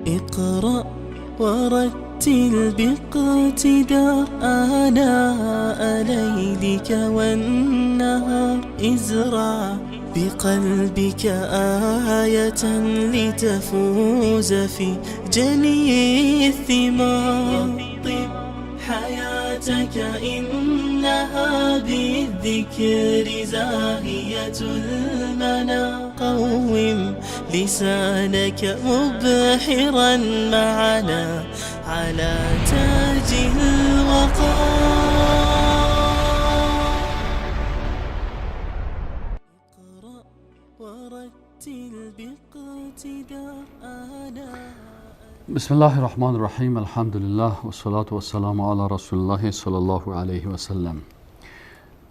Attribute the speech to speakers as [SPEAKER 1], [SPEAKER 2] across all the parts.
[SPEAKER 1] اقرأ ورتل باقتدار آناء ليلك والنهار، ازرع بقلبك آية لتفوز في جني الثمار. طب حياتك إنها بالذكر زاهية المنى، قوم لسانك مبحرا معنا على تاج الوقار. اقرأ ورتل باقتدار آناء.
[SPEAKER 2] بسم الله الرحمن الرحیم. الحمد لله و الصلاة و السلام علی رسول الله صلی الله علیه و سلم.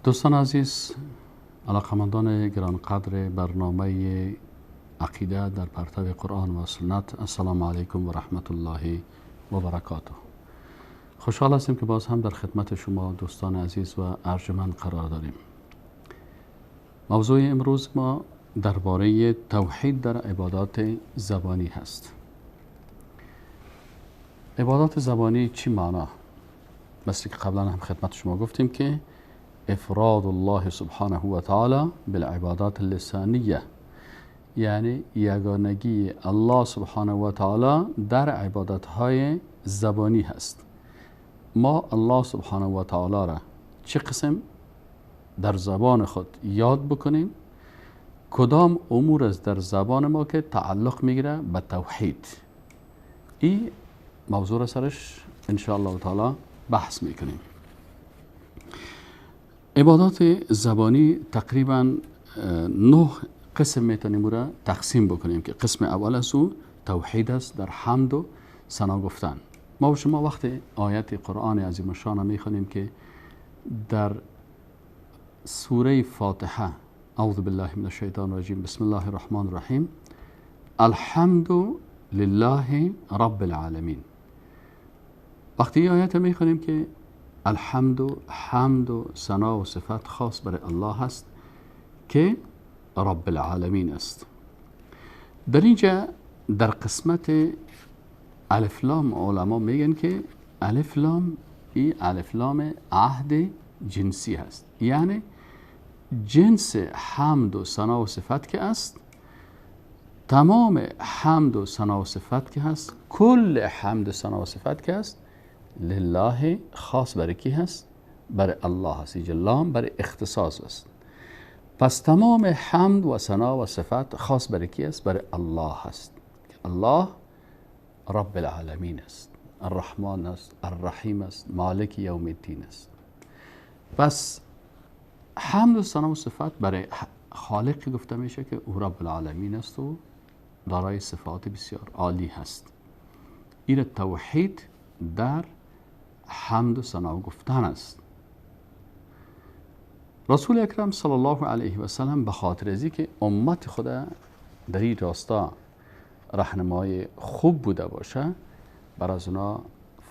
[SPEAKER 2] دوستان عزیز، علاقمندان گرانقدر برنامه عقیده در پرتو قرآن و سنت، السلام علیکم و رحمت الله و برکاته. خوشحال هستیم که باز هم در خدمت شما دوستان عزیز و ارجمند قرار داریم. موضوع امروز ما درباره توحید در عبادات زبانی هست. عبادات زبانی چی معنا؟ مثل که قبلا هم خدمت شما گفتیم که افراد الله سبحانه و تعالی بالعبادات اللسانیه، یعنی یگانگی الله سبحانه و تعالی در عبادت های زبانی هست. ما الله سبحانه و تعالی را چه قسم در زبان خود یاد بکنیم؟ کدام امور است در زبان ما که تعلق میگیره به توحید؟ این موضوع را سرش انشاءالله تعالی بحث میکنیم. عبادات زبانی تقریبا 9 قسم میتونیم را تقسیم بکنیم که قسم اول از او توحید است در حمد و ثنا گفتن. ما و شما وقت آیت قرآن عظیم الشان میخوانیم که در سوره فاتحه، اعوذ بالله من الشیطان الرجیم، بسم الله الرحمن الرحیم، الحمد لله رب العالمین. وقتی آیت میخوانیم که الحمد و حمد و ثنا و صفت خاص برای الله هست که رب العالمین است. در اینجا در قسمت الف لام علما میگن که الف لام ای الف لام عهد جنسی هست، یعنی جنس حمد و ثنا و صفت که است، تمام حمد و ثنا و صفت که هست، کل حمد و ثنا و صفت که هست لله، خاص برای کی هست؟ برای الله هست. اینجا لام برای اختصاص است. پس تمام حمد و ثنا و صفت خاص برای کی است؟ برای الله هست. الله رب العالمین است، الرحمن است، الرحیم است، مالک یوم الدین است. پس حمد و ثنا و صفت برای خالقی گفته میشه که او رب العالمین است و دارای صفات بسیار عالی هست. این توحید در حمد و ثنا گفتن است. رسول اکرم صلی الله علیه و سلم به خاطر ازی که امت خود در این راستا راهنمای خوب بوده باشه، بر از اونا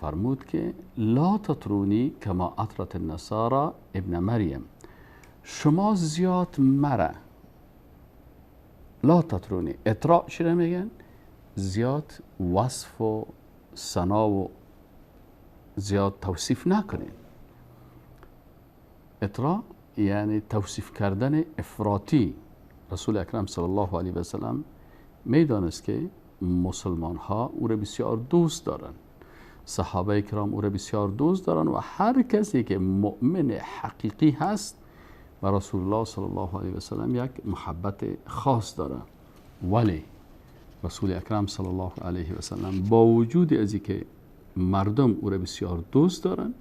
[SPEAKER 2] فرمود که لا تطرونی کما اطرت النصارى ابن مریم، شما زیاد مره. لا تطرونی، اطراء چی را میگن؟ زیاد وصف و ثنا و زیاد توصیف نکنین. اطراء یعنی توصیف کردن افراطی. رسول اکرم صلی الله علیه و سلم میدانست که مسلمان ها او را بسیار دوست دارن، صحابه کرام او را بسیار دوست دارن و هر کسی که مؤمن حقیقی هست و رسول الله صلی الله علیه و سلم یک محبت خاص داره. ولی رسول اکرم صلی الله علیه و سلم با وجود از اینکه مردم او را بسیار دوست دارن،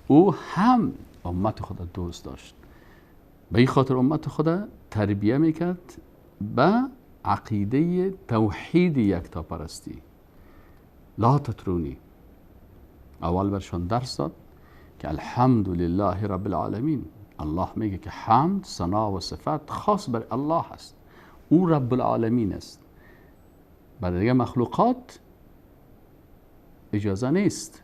[SPEAKER 2] او هم امت خود دوست داشت. به این خاطر امت خود تربیه میکرد به عقیده توحید یکتاپرستی. لا تطرونی، اول برشان درس داد که الحمدلله رب العالمین. الله میگه که حمد، ثنا و صفت خاص بر الله است، او رب العالمین است. برای دیگه مخلوقات اجازه نیست.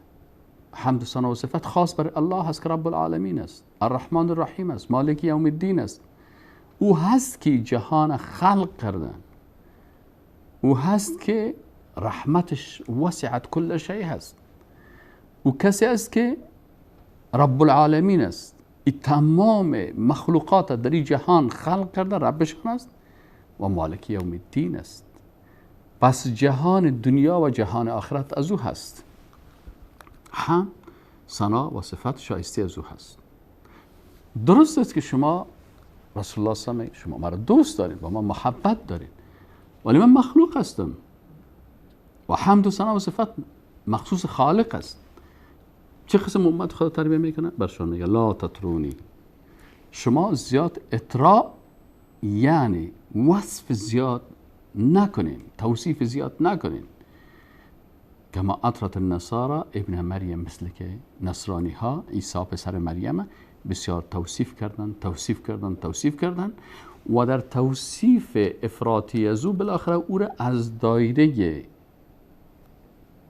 [SPEAKER 2] حمد و ثنا و صفت خاص بر الله است که رب العالمین است، الرحمن الرحیم است، مالک یوم الدین است. او هست که جهان خلق کردن، او هست که رحمتش وسعت کل شیء هست. او کسی است که رب العالمین است، این تمام مخلوقات در این جهان خلق کرده، ربشان است و مالک یوم الدین است. پس جهان دنیا و جهان آخرت از او هست، هم ثنا و صفت شایسته از او هست. درست است که شما رسول الله صلی الله علیه و شما مرا دوست دارید و ما محبت دارید، ولی من مخلوق هستم و حمد و ثنا و صفت مخصوص خالق است. چه قسم امت خدا تربیه میکنه؟ برشان میگه لا تطرونی، شما زیاد اطراء یعنی وصف زیاد نکنین، توصیف زیاد نکنین. کما اطرت النصارى ابن مریم، مثل که نصرانی ها عیسی پسر مریم بسیار توصیف کردن، توصیف کردن، توصیف کردن و در توصیف افراطی از او بالاخره او را از دایره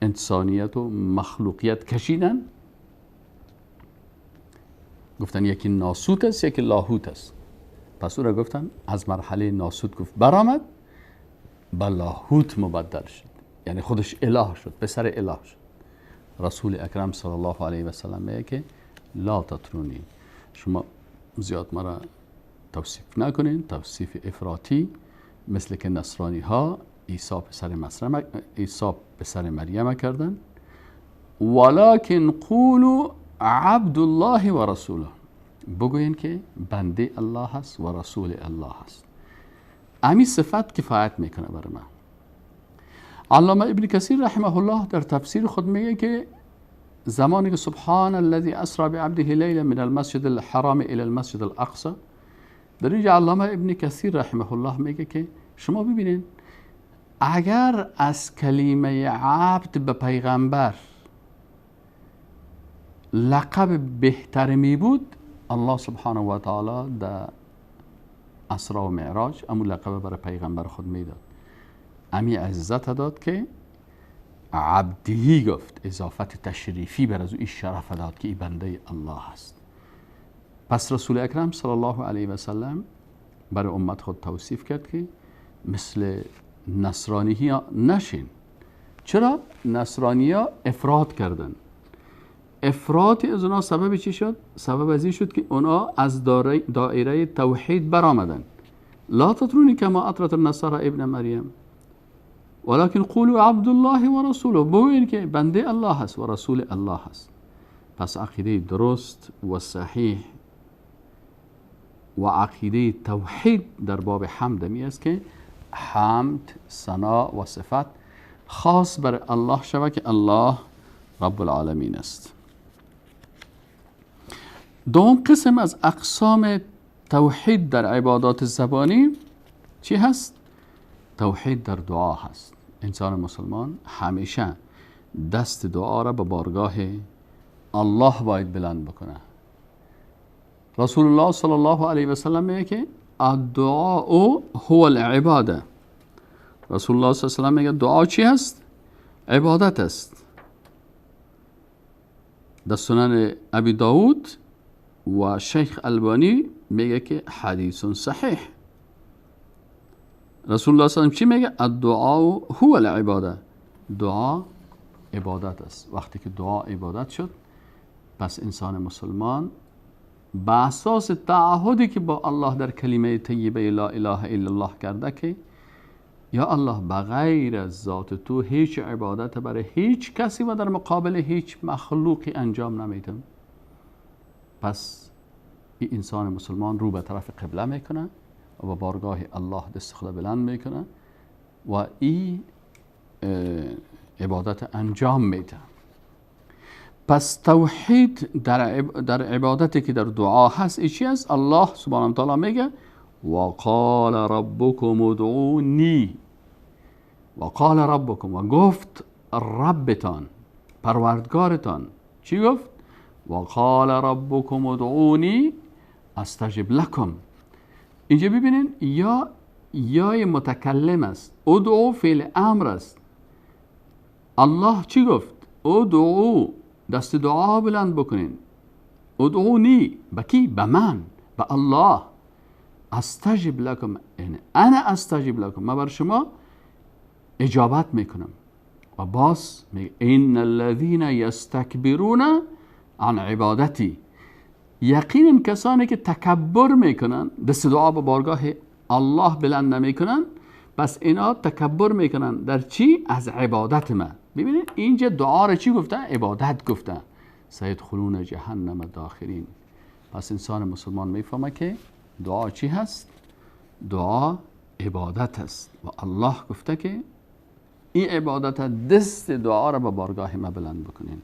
[SPEAKER 2] انسانیت و مخلوقیت کشیدن. گفتن یکی ناسوت است، یکی لاهوت است. پس او را گفتن از مرحله ناسوت گفت برآمد، به لاهوت مبدل شد، یعنی خودش اله شد، پسر اله شد. رسول اکرم صلی الله علیه و سلم میگه که لا تطرونی، شما زیاد مرا توصیف نکنین، توصیف افراطی مثل که نصرانی ها عیسی پسر مریم کردن. ولکن قولوا عبد الله و رسوله، بگوین که بنده الله هست و رسول الله هست. امی صفت کفایت میکنه برای من. علامه ابن کثیر رحمه الله در تفسیر خود میگه که زمانی که سبحان الذي اسرا بعبده لیلا من المسجد الحرام الى المسجد الاقصى، در اینجا علامه ابن کثیر رحمه الله میگه که شما ببینین اگر از کلمه عبد به پیغمبر لقب بهتر می بود، الله سبحانه و تعالی در اسرا و معراج امو لقب برای پیغمبر خود میداد. امی عزت داد که عبدهی گفت، اضافت تشریفی بر از او شرف داد که ای بنده الله است. پس رسول اکرم صلی الله علیه و سلم برای امت خود توصیف کرد که مثل نصرانی ها نشین. چرا؟ نصرانی ها افراط کردن. افراط از اونا سبب چی شد؟ سبب از این شد که اونا از دایره توحید برآمدن. لا تطرونی کما اطرت النصارى ابن مریم ولكن قولوا عبد الله و رسوله، بگوین که بنده الله هست و رسول الله هست. پس عقیده درست و صحیح و عقیده توحید در باب حمد می است که حمد، ثنا و صفت خاص بر الله شود که الله رب العالمین است. دوم قسم از اقسام توحید در عبادات زبانی چی هست؟ توحید در دعا هست. انسان مسلمان همیشه دست دعا را به بارگاه الله باید بلند بکنه. رسول الله صلی الله علیه و سلم میگه که الدعاء هو العباده. رسول الله صلی الله علیه و سلم میگه دعا چی هست؟ عبادت است. در سنن ابی داود و شیخ البانی میگه که حدیث صحیح. رسول الله صلی الله علیه و سلم چی میگه؟ الدعاء هو العباده. دعا عبادت است. وقتی که دعا عبادت شد، پس انسان مسلمان به اساس تعهدی که با الله در کلمه طیبه لا اله الا الله کرده که یا الله بغیر از ذات تو هیچ عبادت برای هیچ کسی و در مقابل هیچ مخلوقی انجام نمیدم، پس این انسان مسلمان رو به طرف قبله میکنه و به بارگاه الله دست خود بلند میکنه و این عبادت انجام میده. پس توحید در عبادتی که در دعا هست ای چی است؟ الله سبحانه و تعالی میگه وقال ربکم ادعونی. وقال ربکم، و گفت ربتان، پروردگارتان. چی گفت؟ وقال ربکم ادعونی استجب لکم. اینجا ببینین یا یای متکلم است، ادعو فعل امر است. الله چی گفت؟ ادعو، دست دعا بلند بکنین. ادعونی، به کی؟ به من، به الله. استجب لکم، یعنی انا استجب لکم، من بر شما اجابت میکنم. و باز میگه ان الذين یستکبرون عن عبادتی، یقینا کسانی که تکبر میکنن، دست دعا به بارگاه الله بلند نمیکنن، پس اینا تکبر میکنن در چی؟ از عبادت من. ببینید اینجا دعا رو چی گفته؟ عبادت گفته. سیدخلون جهنم داخرین. پس انسان مسلمان میفهمه که دعا چی هست؟ دعا عبادت است و الله گفته که این عبادت دست دعا را به بارگاه ما بلند بکنین.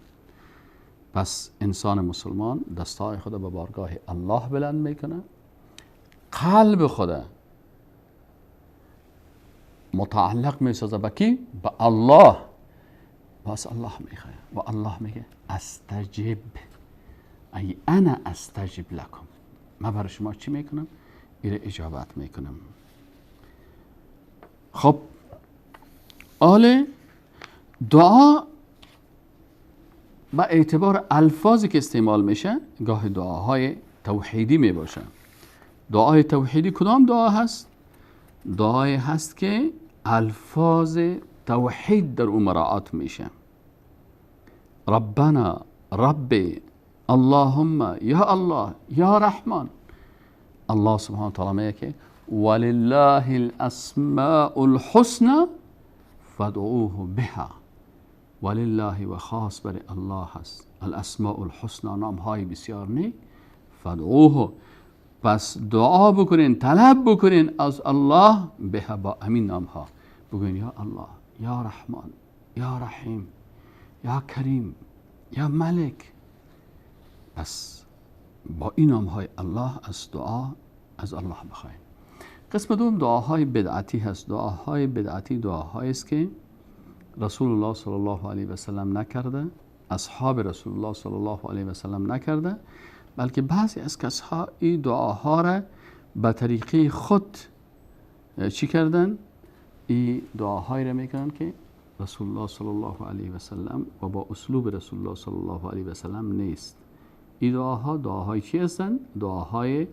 [SPEAKER 2] پس انسان مسلمان دستای خود به بارگاه الله بلند میکنه، قلب خود متعلق میسازه به کی؟ به الله. پس الله میخواه و الله میگه استجب، ای انا استجب لکم، من برای شما چی میکنم؟ ایره اجابت میکنم. خب آله دعا با اعتبار الفاظی که استعمال میشه گاه دعاهای توحیدی میباشه. دعای توحیدی کدام دعا هست؟ دعای هست که الفاظ توحید در اون مراعات میشه. ربنا، رب، اللهم، یا الله، یا رحمان. الله سبحانه و تعالی میگه که ولله الاسماء الحسنى فادعوه بها. ولله و خاص برای الله هست الاسماء الحسنى، نام های بسیار نیک، فادعوه، پس دعا بکنین، طلب بکنین از الله، بها، با همین نام ها بگوین یا الله، یا رحمان، یا رحیم، یا کریم، یا ملک. پس با این نام های الله از دعا از الله بخوایم. قسم دوم دعاهای بدعتی هست. دعاهای بدعتی دعاهایی است که رسول الله صلی الله علیه و سلم نکرده، اصحاب رسول الله صلی الله علیه و سلم نکرده، بلکه بعضی از کسها این دعاها را به طریقه خود چی کردن؟ این دعاهایی را میکنن که رسول الله صلی الله علیه و سلم و با اسلوب رسول الله صلی الله علیه و سلم نیست. این دعاها دعاهای چی هستند؟ دعاهای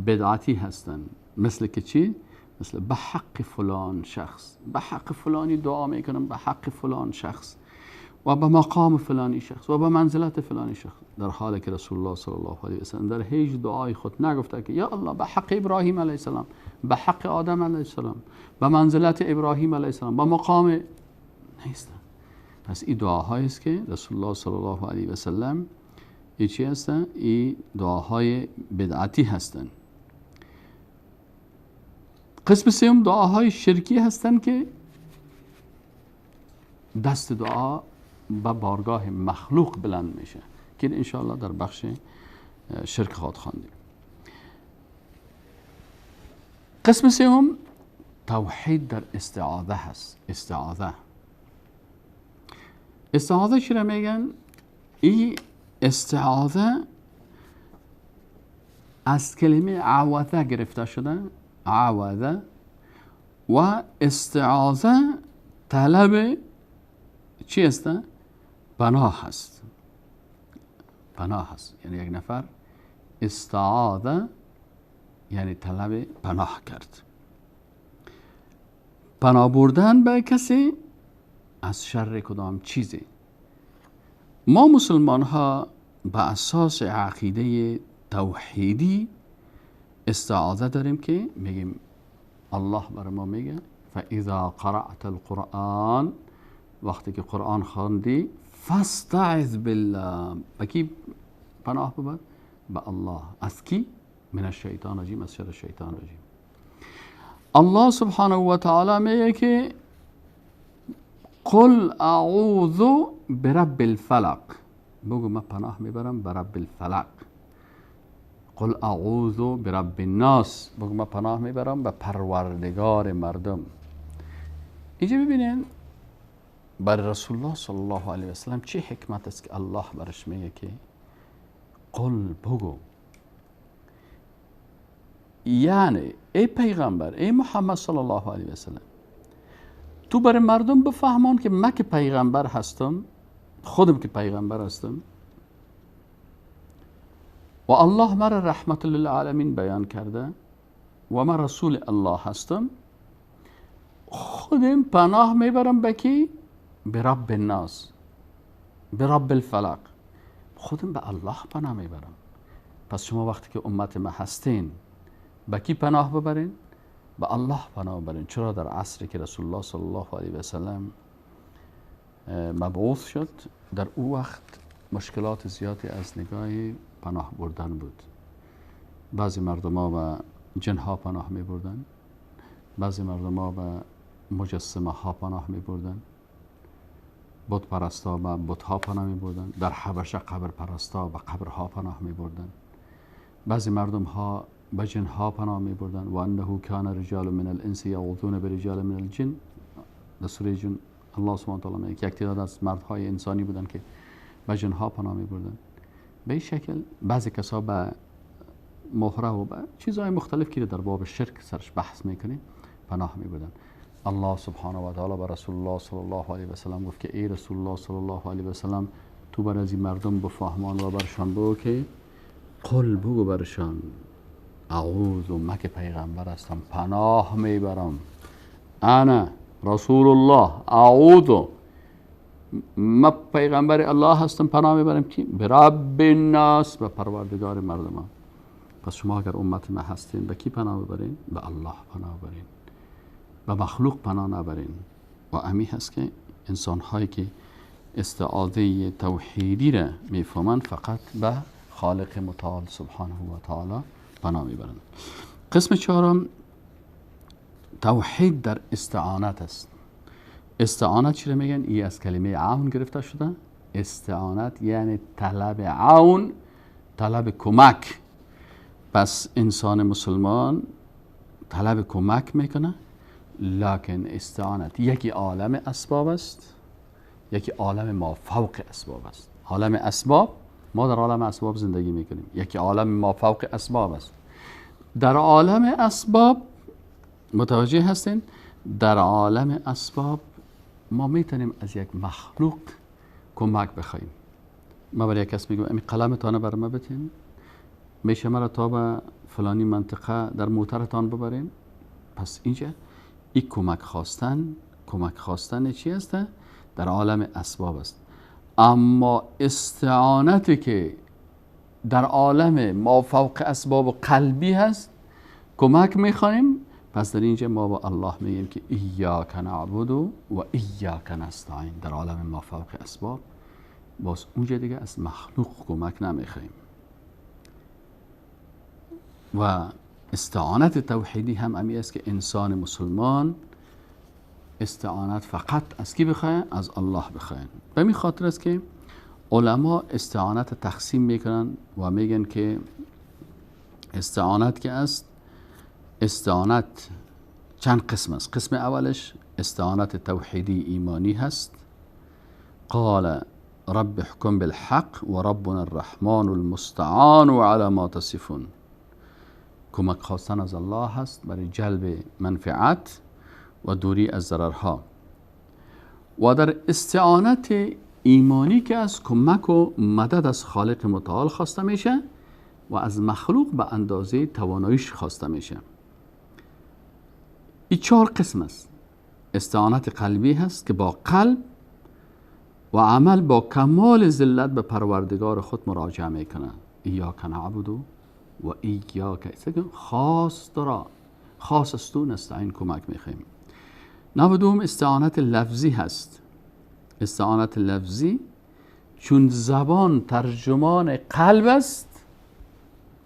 [SPEAKER 2] بدعتی هستند. مثل که چی؟ مثل به حق فلان شخص، به حق فلانی دعا میکنم، به حق فلان شخص و به مقام فلانی شخص و به منزلت فلانی شخص، در حالی که رسول الله صلی الله علیه و سلم در هیچ دعای خود نگفته که یا الله به حق ابراهیم علیه السلام، به حق آدم علیه السلام، به منزلت ابراهیم علیه السلام، به مقام نیست. پس این دعاهایی است که رسول الله صلی الله علیه و سلم این چی هستن؟ این دعاهای بدعتی هستند. قسم سوم دعاهای شرکی هستند که دست دعا به بارگاه مخلوق بلند میشه که انشاءالله در بخش شرک خواهد خواندیم. قسم سوم توحید در استعاذه هست. استعاذه، استعاذه چرا میگن؟ این استعاذه از کلمه عوضه گرفته شده، عوضه، و استعاذه طلب چی است؟ پناه هست. پناه هست، یعنی یک نفر استعاذه یعنی طلب پناه کرد، پناه بردن به کسی از شر کدام چیزی. ما مسلمان ها به اساس عقیده توحیدی استعاذه داریم که میگیم الله بر ما میگه فاذا قرأت القرآن، وقتی که قرآن خواندی فاستعذ بالله، به کی پناه ببر؟ به الله. از کی؟ من الشیطان رجیم، از شر شیطان رجیم. الله سبحانه و تعالی میگه که قل اعوذ برب الفلق، بگو من پناه میبرم به رب الفلق. قل اعوذ برب الناس، بگو من پناه میبرم به پروردگار مردم. اینجا ببینین بر رسول الله صلی الله علیه و سلم چه حکمت است که الله برش میگه که قل، بگو، یعنی ای پیغمبر، ای محمد صلی الله علیه و سلم، تو برای مردم بفهمان که من که پیغمبر هستم، خودم که پیغمبر هستم و الله مرا رحمت للعالمین بیان کرده و من رسول الله هستم، خودم پناه میبرم به کی؟ برب الناس، برب الفلق، خودم به الله پناه میبرم. پس شما وقتی که امت ما هستین به کی پناه ببرین؟ به الله پناه ببرین. چرا در عصری که رسول الله صلی الله علیه و سلم مبعوث شد، در او وقت مشکلات زیادی از نگاه پناه بردن بود. بعضی مردم ها به جنها پناه می بردن، بعضی مردم ها به مجسمه ها پناه می بردن، بت پرستا به بت ها پناه می بردن، در حبشه قبر پرستا به قبرها پناه می بردن، بعضی مردم ها به جنها پناه می بردن. و انه کان رجال من الانس یعوذون برجال من الجن. در سوره جن الله سبحانه و تعالی میگه یک تعداد از مردهای انسانی بودن که به جنها پناه می بردن. به این شکل بعضی کسا به مهره و به چیزهای مختلف که در باب شرک سرش بحث میکنیم پناه می بردن. الله سبحانه و تعالی به رسول الله صلی الله علیه و سلم گفت که ای رسول الله صلی الله علیه و سلم، تو بر از این مردم بفهمان و برشان بگو که قل، بگو برشان اعوذ، من که پیغمبر هستم پناه میبرم، انا رسول الله اعوذ، من پیغمبر الله هستم پناه میبرم که برب الناس، به پروردگار مردم. پس شما اگر امت ما هستین به کی پناه ببرین؟ به الله پناه ببرین، به مخلوق پناه نبرین. و امی هست که انسان هایی که استعاذه توحیدی را میفهمند فقط به خالق متعال سبحانه و تعالی پناه میبرند. قسم چهارم توحید در استعانت است. استعانت چی را میگن؟ ای از کلمه عون گرفته شده. استعانت یعنی طلب عون، طلب کمک. پس انسان مسلمان طلب کمک میکنه، لکن استعانت یکی عالم اسباب است، یکی عالم ما فوق اسباب است. عالم اسباب، ما در عالم اسباب زندگی میکنیم، یکی عالم ما فوق اسباب است. در عالم اسباب متوجه هستین؟ در عالم اسباب ما میتونیم از یک مخلوق کمک بخوایم. ما برای یک کس میگم امی قلمتان بر ما بتین، میشه مرا تا به فلانی منطقه در موترتان ببرین. پس اینجا این کمک خواستن، کمک خواستن چی است؟ در عالم اسباب است. اما استعانتی که در عالم ما فوق اسباب و قلبی هست کمک میخوایم، پس در اینجا ما با الله میگیم که ایاک نعبد و ایاک نستعین. در عالم ما فوق اسباب باز اونجا دیگه از مخلوق کمک نمیخوایم. و استعانت توحیدی هم امی است که انسان مسلمان استعانت فقط از کی بخواه؟ از الله بخواه. به می خاطر است که علما استعانت تقسیم میکنن و میگن که استعانت که است، استعانت چند قسم است. قسم اولش استعانت توحیدی ایمانی هست. قال رب احکم بالحق و ربنا الرحمن المستعان علی ما تصفون. کمک خواستن از الله هست برای جلب منفعت و دوری از ضررها. و در استعانت ایمانی که از کمک و مدد از خالق متعال خواسته میشه و از مخلوق به اندازه تواناییش خواسته میشه. این چهار قسم است. استعانت قلبی هست که با قلب و عمل با کمال ذلت به پروردگار خود مراجعه میکنه. ایاک نعبد و ایاک، خاص را خاص از تو نستعین، کمک میخوایم. نودوم استعانت لفظی هست. استعانت لفظی چون زبان ترجمان قلب است،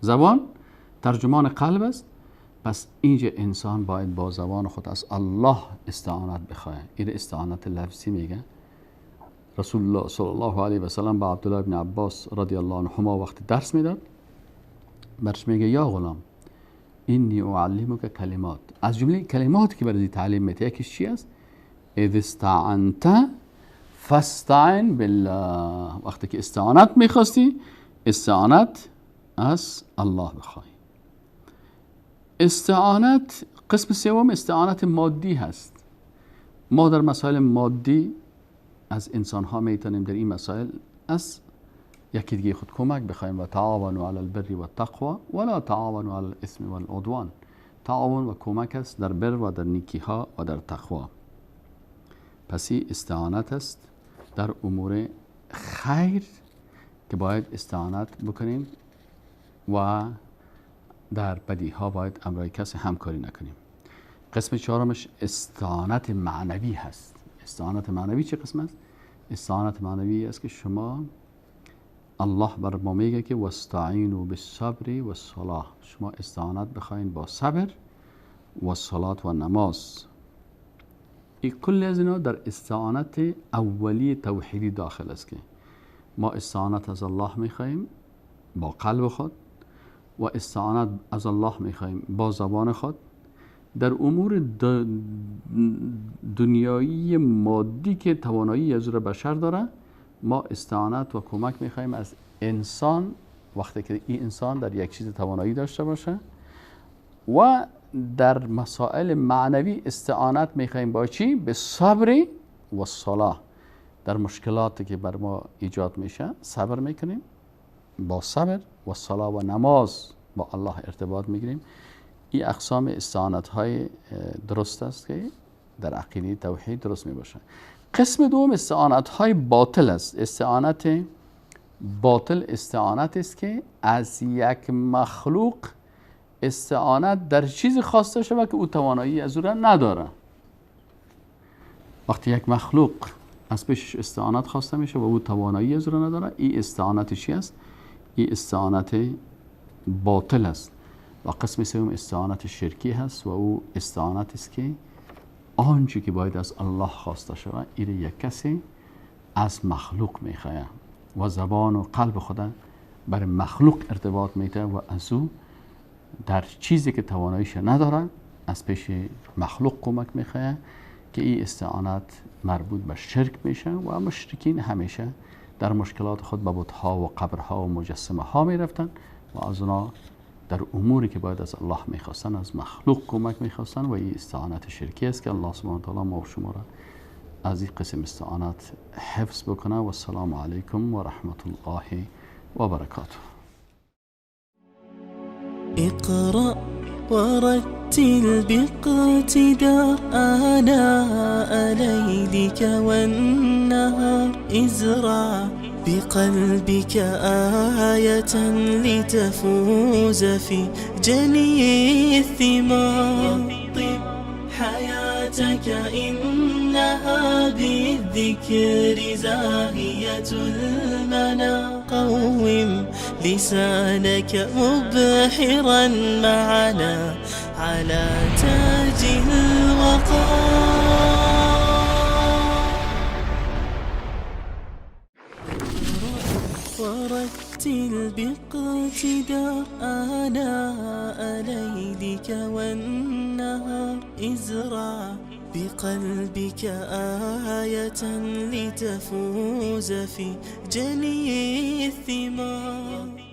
[SPEAKER 2] زبان ترجمان قلب است، پس اینجا انسان باید با زبان خود از الله استعانت بخواه. این استعانت لفظی میگه. رسول الله صلی الله علیه و سلم با عبدالله بن عباس رضی الله عنهما وقتی درس میداد برش میگه یا غلام اینی اعلمک کلمات. از جمله کلماتی که برای تعلیم میده یکیش چی است؟ اذا استعنت فاستعن بالله. وقتی که استعانت میخواستی استعانت از الله بخوای. استعانت قسم سوم استعانت مادی هست. ما در مسائل مادی از انسان ها میتونیم در این مسائل از یکی دیگه خود کمک بخوایم. و تعاونوا علی البر و التقوی ولا تعاونوا علی الاثم والعدوان. تعاون و کمک است در بر و در نیکی ها و در تقوا. پس این استعانت است در امور خیر که باید استعانت بکنیم و در بدی ها باید امرای کسی همکاری نکنیم. قسم چهارمش استعانت معنوی هست. استعانت معنوی چه قسم است؟ استعانت معنوی است که شما الله بر ما میگه که واستعینوا بالصبر والصلاه، شما استعانت بخواین با صبر و صلات و نماز. این کل از اینا در استعانت اولی توحیدی داخل است که ما استعانت از الله میخواهیم با قلب خود و استعانت از الله میخواهیم با زبان خود. در امور دنیایی مادی که توانایی از او بشر داره، ما استعانت و کمک میخواهیم از انسان وقتی که این انسان در یک چیز توانایی داشته باشه. و در مسائل معنوی استعانت میخواهیم با چی؟ به صبر و صلاح. در مشکلاتی که بر ما ایجاد میشه صبر میکنیم، با صبر و صلاح و نماز با الله ارتباط میگیریم. این اقسام استعانت های درست است که در عقیده توحید درست میباشه. قسم دوم استعانت های باطل است. استعانت باطل استعانت است که از یک مخلوق استعانت در چیزی خواسته شود که او توانایی از او را نداره. وقتی یک مخلوق از پیشش استعانت خواسته میشه و او توانایی از او را نداره، این استعانت چی است؟ این استعانت باطل است. و قسم سوم استعانت شرکی هست و او استعانت است که آنچه که باید از الله خواسته شود این یک کسی از مخلوق میخواه و زبان و قلب خود بر مخلوق ارتباط میده و از او در چیزی که تواناییش نداره از پیش مخلوق کمک میخواه که این استعانت مربوط به شرک میشه و مشرکین همیشه در مشکلات خود به بت‌ها و قبرها و مجسمه ها میرفتن و از اونا در اموری که باید از الله میخواستن از مخلوق کمک میخواستن و این استعانت شرکی است که الله سبحانه و تعالی ما و شما را از این قسم استعانت حفظ بکنه. و السلام علیکم و رحمت الله و برکاته.
[SPEAKER 1] اقرأ ورتل باقتدار آناء ليلك والنهار، ازرع بقلبك آية لتفوز في جني الثمار. طب حياتك إنها بالذكر زاهية المنى، قوم لسانك مبحرا معنا على تاج الوقار. ورتل باقتدار آناء ليلك والنهار، ازرع بقلبك آية لتفوز في جني الثمار.